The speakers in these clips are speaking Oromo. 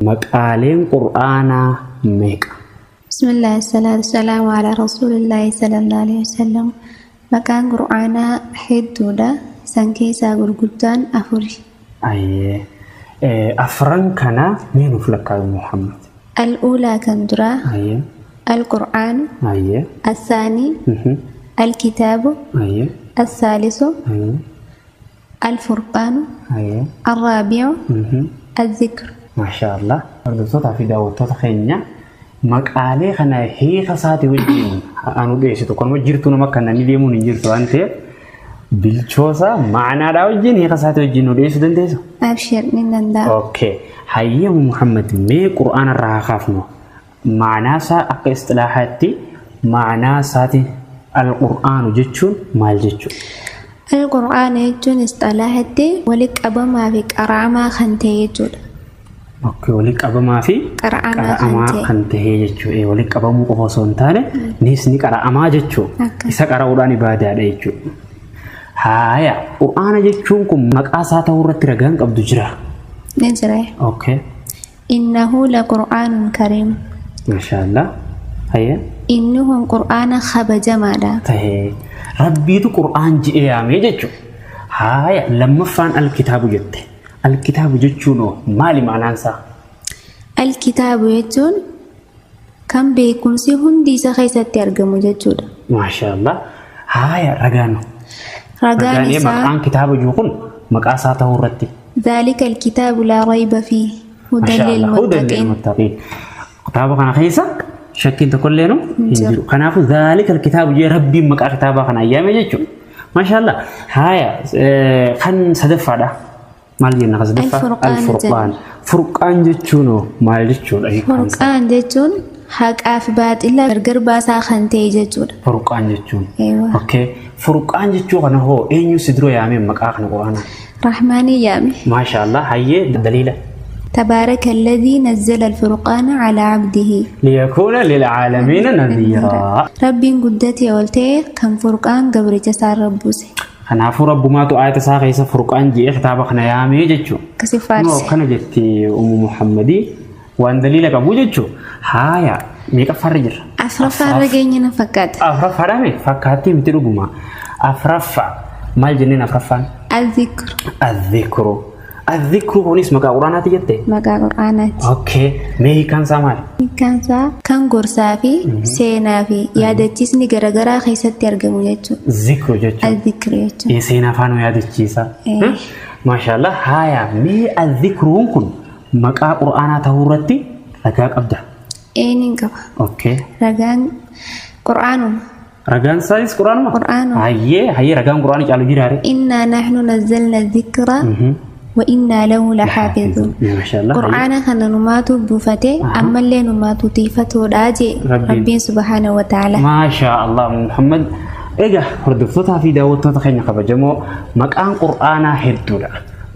Maqaaleen Qur'aanaa meeqa? Bismillah, salaatu salaamu ala rasuulillaahi sallallahu alaihi wasallam. Maqaan Qur'aanaa hedduudha. Isaan keessaa gurguddaan afuri. Ayyee. Afran kana mee nuuf lakkaa'i Muhammad. Al-uulaa kan duraa, Ayyee. Al-Qur'aanu, Ayyee. Al-Thaanii, Al-Kitaabu, Ayyee. Al-Thaalisu, Ayyee. Al-Furqaanu, Ayyee. Al-Raabi'u, Al-Zikru. Maashaa Allah. Hordoftootaa fi daawwattoota keenya maqaalee kana hiika isaatii wajjin anu dhiyeessitu kanuma jirtu nama akka namni deemuun hin jirtu waan ta'eef bilchoosa maanaadhaa wajjin hiika isaatii wajjin nu dhiyeessuu dandeessu. Abshir, ni danda'a. Okay. Hayyee Muhammad, mee Qur'aana irraa haa kaafnu. Maanaa isaa akka istilaahaatti, maanaa isaati al-Qur'aanu jechuun maal jechuudha? Al-Qur'aana jechuun isxalaahatti walitti qabamaa fi qara'amaa kan ta'e jechuudha. Okay, walitti qabamaa fi qara'amaa kan qara'amaa ta'e. Kan ta'e jechuudha. Walitti qabamuu qofa osoo hin taane nis ni qara'amaa jechuudha. Akkas. Isa qara'uudhaan ibaadaadha jechuudha. Haaya, Qur'aana jechuun kun maqaa isaa ta'uu irratti ragaan qabdu jira? Ni jira. Okay. Innahu laqur'aanun kariim. Maashaallah. Hayyee. Inni kun Qur'aana kabajamaadha. Tahee Rabbiitu Qur'aan ji'ee yaamee jechuudha. Haaya, lammaffaan alkitaabu jette. Alkitaabu jechuun hoo maali maanaan isaa? Alkitaabu jechuun kan beekumsi hundi isa keessatti argamu jechuudha. Maashaallah. Haaya, ragaan. Ragaan Ragaan isaa maqaan kitaaba jiru kun maqaa isaa ta'uu irratti. ذلك الكتاب لا ريب فيه هدى Maashaallah. Hudan للمتقين. lilmuttaqiin. Kitaaba kana keessa shakkiin tokkollee nu hin jiru. Kanaafuu ذلك الكتاب jee Rabbiin maqaa kitaabaa kana ayyaame jechuudha. Maashaallah. Haaya, kan sadaffaadha. Maal jenna kan sadaffaa? Al-Furqaan. Al-Furqaan. Furqaan jechuun hoo maal jechuudha hiikkaan isaa? Furqaan jechuun haqaa fi baaxila gargar baasaa kan ta'e jechuudha. Furqaan jechuun. Eewa. Okay. Furqaan jechuu kana hoo eenyu si dura yaamee maqaa kana Qur'aanaa? Rahmaanii yaame. Maashaallah. Hayyee, daliila. تبارك الذي نزل الفرقان على عبده ليكون للعالمين نذيرا. Rabbiin guddatee ol ta'e kan furqaan gabricha isaa buuse. Kanaafuu Rabbumaatu aayata isaa keessa Furqaan jedhee kitaaba kana yaamee jechuudha. Akkasi Noo faarse. akkana jetti Ummu Muhammadii, waan daliila qabu jechuudha. Haaya, meeqaffaarra jirra? Afuraffaarra geenye na fakkaata. Afuraffaadhaame fakkaattii miti, dhuguma. Afuraffaa maal jenneen afuraffaan? Al-Zikru. Adhikru. Adhikru kunis maqaa Quraanaati jette? Maqaa Qur'aanaati. Okay. Mee hiikaan isaa maali? Hiikkaan isaa kan gorsaa fi seenaa fi yaadachiisni garaagaraa keessatti argamu jechuudha. Zikru jechuudha. Al-Zikru jechuudha. Seenaa faana yaadachiisa. Eh. Maashaallah. Haaya, mee adhikruun kun maqaa Qur'aanaa ta'uu irratti ragaa qabda? Eeniin qaba. Okay. Ragaan Qur'aanuma. Ragaan isaanis Qur'aanuma? Qur'aanuma. Hayyee, hayyee, ragaan Qur'aanii caalu jiraare? إنا نحن نزلنا الذكر وإنا له لحافظون. Maashaallah. Qur'aana kana numaatu buufate, ammallee numaatu tiifatoodha jee Rabbiin. Rabbiin subhaanahu wa ta'ala. Maashaa Allah Muhammad. Egaa hordoftootaa fi daawwattoota keenya kabajamoo, maqaan Qur'aanaa hedduudha.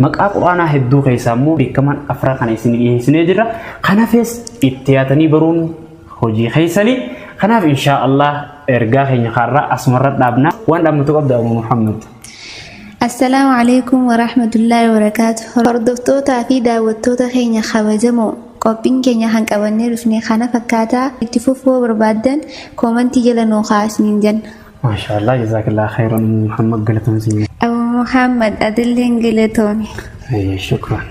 Maqaa Qur'aanaa hedduu keessaa immoo beekamaan afran kana isin dhiyeessinee jirra. Kanaafis itti yaatanii baruun hojii keessanii. Kanaaf inshaa Allah ergaa keenya kaarraa asumarra dhaabna. Waan dhaabnatu qabda, Abu Muhammad? Assalaamu alaikum wa rahmatullaahi wa barakaatu. Hordoftootaa fi daawwattoota keenya kabajamoo, qophiin keenya kan qabannee dhufne kana fakkaataa. Itti fufuu barbaaddan koomantii jala nuu kaasiniin jenna. Maashaa Allah, jazakallah khairan Muhammad, galatoomsi. Abu Muhammad, atilleen galatoomi. Shukran.